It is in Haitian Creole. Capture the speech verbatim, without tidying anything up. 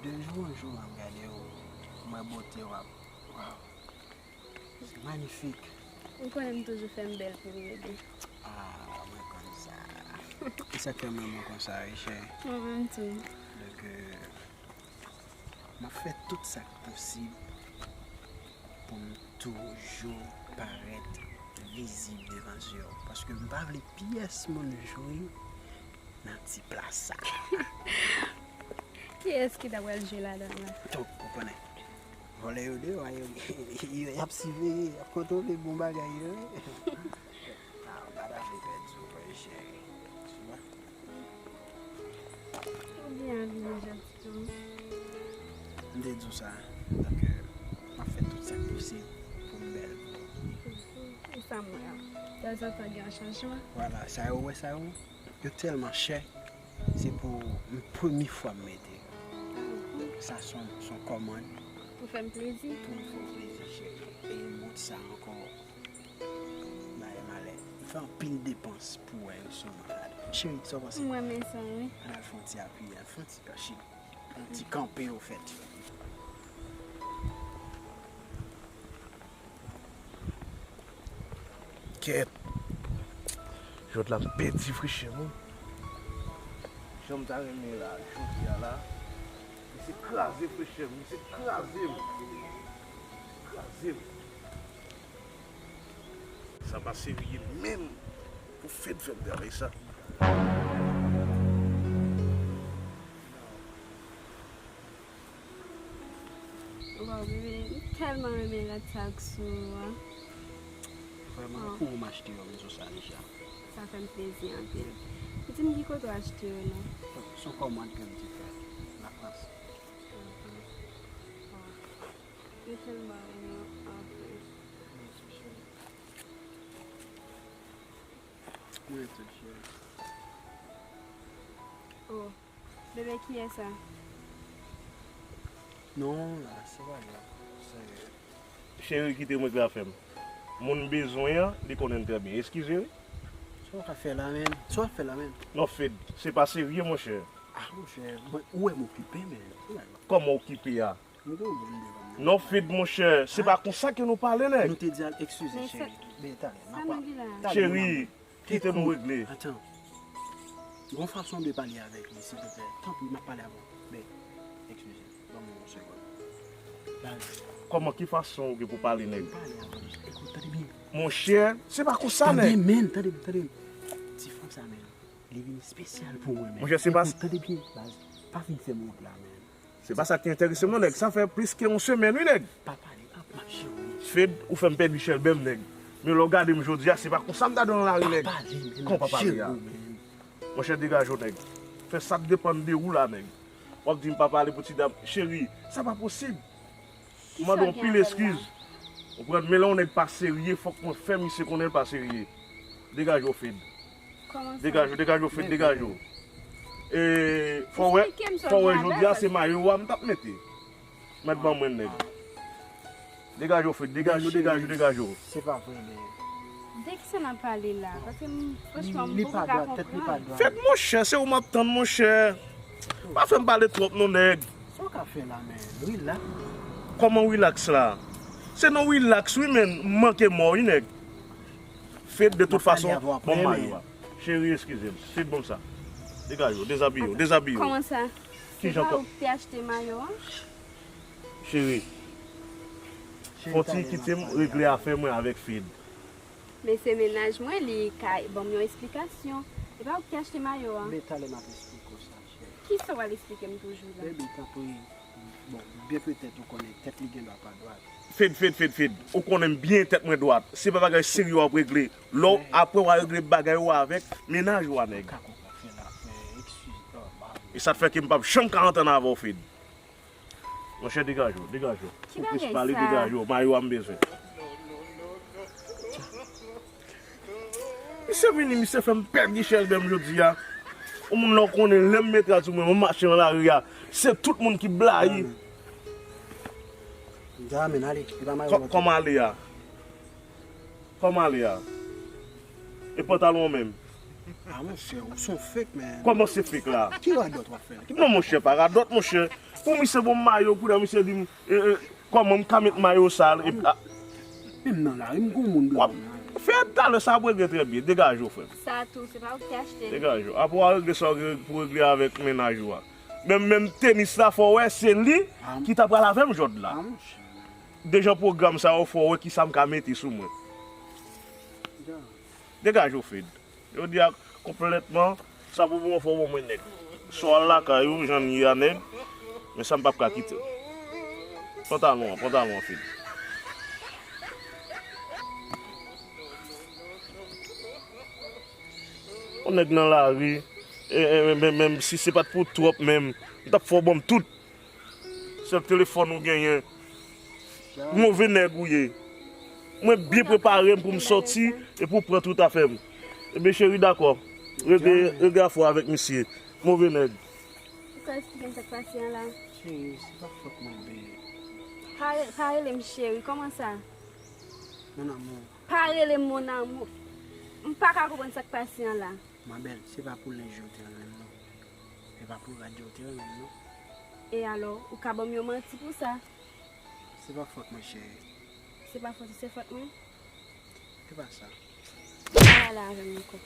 De jou an jou, m ap gade w, m wè bote w ap, waw, se manifik. Ou konnen m toujou fè m bèl pou ou, bebe. Ah, mwen konn sa. E sa k fè m renmen w konsa, wi, cheri. Mwen menm tou. Donk, euh, m ap fè tout sa k posib pou m toujou parèt vizib devan zye w. Paske m pa vle pyès moun jwi nan ti plas sa. Kiyès ki ta pral jwe ladan la? Donk, ou konnen. Vòlè yo deyò, yo, yo, y ap siveye, y ap kontwole bon bagay yo, wi. Ah, m pa ta vle pèdi w, wi, cheri. Tu vois? Ou byen abiye jodi tou. M te di w sa, donk, euh, m ap fè tout sa k posib pou m bèl pou ou. E sa m wè a. Tanzantan gen yon chanjman. Vwala, sa yo, wè sa yo, yo tèlman chè. Se pou m, premye fwa m mete yo. Sa se yon, se yon kòmand. Pou fè m plezi? Pou m fè w plezi, cheri. E m di sa ankò. Bagay malè. M fè anpil depans pou wè yo sou mwen la. Cheri, sa w panse? M renmen sa, wi. Ann al fè yon ti apiye, al fè yon ti kache, yon ti kanpe, ofèt. Kèt. Jòt la m pèdi frechè m, wi. Jan m ta renmen la, jodi a la. Misye kraze frechè m, misye kraze m. Kraze m. Sa pa serye menm pou Fed fè m travay sa. Waw, bebe, m tèlman renmen rad sa k sou ou a. Vrèman, pou ou m achte yo, m sou sa deja. Sa fè m plezi anpil. Ou di m ki kote w achte yo non? Se yon kòmand ke m te fè Lafrans. Waw. M tèlman renmen w anpil. Mwen tou, cheri. Oh. Bebe, kiyès sa? Non, la, se pa li. Se... Cheri, kite m regle afè m. Moun m bezwen an, li konnen l trè byen. Eskize, wi. Sa w ka fè la, menm? Sa w ap fè la, menm? Non, Fed, se pa serye, monchè. Ah, monchè, mwen, ou wè m okipe, menm. Kòman okipe a? Nou gen yon moun devan nou. Non, Fed, monchè, se pa konsa ke nou pale, nèg. Nou te di al eskize, cheri. Men talè, n ap pale. Cheri, kite nou regle. Atan. Gon fason de pale avèk li, silvouplè. Tanpri, m ap pale avè w. Ben, eskize. Ban mwen yon segonn. Baz. Kòman, ki fason ou gen pou pale, nèg? Pale avè l. Ekout, tande byen. Monchè, se pa konsa, nèg. Tande, men, tande, tande. Ti fanm sa, men. Li vin espesyal pou mwen, men. Monchè, se pa... Ekout, tande byen, baz. Pa vin fè m wont la, men. Se pa sa ki enterese m non, nèg. Sa fè plis ke yon semèn, wi, nèg. Pa pale, pa, pa, cheri. Fed, ou fè m pèdi chèlbè m, nèg. Men lè w gade m jodi a, se pa konsa m ta dwe nan lari, nèg. Pa pale, men. Kòman pa pale a? Monchè, degaje w, nèg. Fè sa k depann de ou la, nèg. W ap di m pa pale pou ti dam. Cheri, sa pa posib. M mande w anpil eskiz. Ou konprann, men lè yon nèg pa serye, fòk mwen fè misye konnen l pa serye. Degaje w, Fed. Degaje w, degaje w, Fed, degaje w. E, fò w wè, fò w wè jodi a se mayo a m t ap mete. Mèt ban mwen, nèg. Degaje w, Fed, degaje w, degaje w, degaje w. Se pa vre, men. De kisa n ap pale la? Paske m, franchman, m poko ka konprann. Fed, monchè, se ou m ap tann, monchè. Pa fè m pale twòp non, nèg. Sa w ka fè la, men? Relax. Kòman relax la? Se nan relax, wi, men. M manke mò, wi, nèg. Fed, de tout fason, ban m mayo a. Cheri, eskize m. Fed, ban m sa. Degaje w, dezabiye w, dezabiye w. Kòman sa? Se pa ou ki te achte mayo a? Cheri, fò w ti kite m regle afè mwen avèk Fed. Men se mennaj mwen, li ka ban m yon esplikasyon. E pa ou ki te achte mayo a? Men talè m ap esplike w sa, cheri. Kisa w al esplike m toujou la? Baby, tanpri. Bon, byen petèt ou konnen tèt li gen dwa pa dwat. Fed, Fed, Fed, Fed. Ou konnen m byen tèt mwen dwat. Se pa bagay serye w ap regle. Lè w, apre w a regle bagay ou avèk mennaj ou a, nèg. Ou ka konprann, Fed, afè, eskiz, oh, ba. E sa t fè ke m p ap janm ka antann avè w, Fed. Monchè, degaje w, degaje w. Ou plis pale, degaje w. Mayo a m bezwen. Misye vini, misye fè m pèdi chèlbè m jodi a. Yon moun lè w konnen, lè m mete a sou mwen, mwen mache nan lari a, se tout moun ki blayi. Kòman ale a? Kòman ale a? E pantalon an menm? Ah, monchè, ou se yon fake, man. Kòman se fake la? Ki radòt w ap fè la? Non, monchè, pa radòt, monchè. Pou misye bon mayo, kounye a misye di m, e, e, kòman m ka met mayo sa, e, a, Menm nan lari, m gon moun w ap devan. Fed, talè sa ap regle trè byen. Degaje w, frè m. Sa tou, se pa ou ki te achte l. Degaje w. Apre w a regle sa w gen pou regle avèk mennaj ou a. Menm, menm tenis la, fò w wè, se li ki ta pral avè m jòd la. Ah, monchè. Dejan pwogram sa yo, fò w wè kisa m ka mete sou mwen. Degaje w, Fed. Jodi a, konplètman, sa pou bon fò w ban mwen nèg. Swa w al lakay ou, jan n ye a nèg, men sa m p ap ka kite w. Pantalon an, pantalon an, Fed. Yon nèg nan lari, e, e, menm, menm si se pa t pou twòp menm, m t ap fè w ban m tout. Sèl telefòn ou genyen. Move nèg ou ye. Mwen byen prepare m pou m sòti e pou w pran tout afè m. Ebyen cheri, dakò. Regle, regle afè w avèk misye. Move nèg. Ou ka eksplike m sa k pase an la? Cheri, se pa fòt mwen, baby. Pa re- pa rele m cheri, kòman sa? Mon amour. Pa rele m mon amour. M pa ka konprann sa k pase an la. Ma belle, se pa pou lenj yo te renmen m non. Se pa pou rad yo te renmen m non. E alò, ou ka ban m yon manti pou sa? Se pa fòt mwen, cheri. Se pa fòt ou, se fòt mwen? Se pa sa. Pa pale avè m ankò.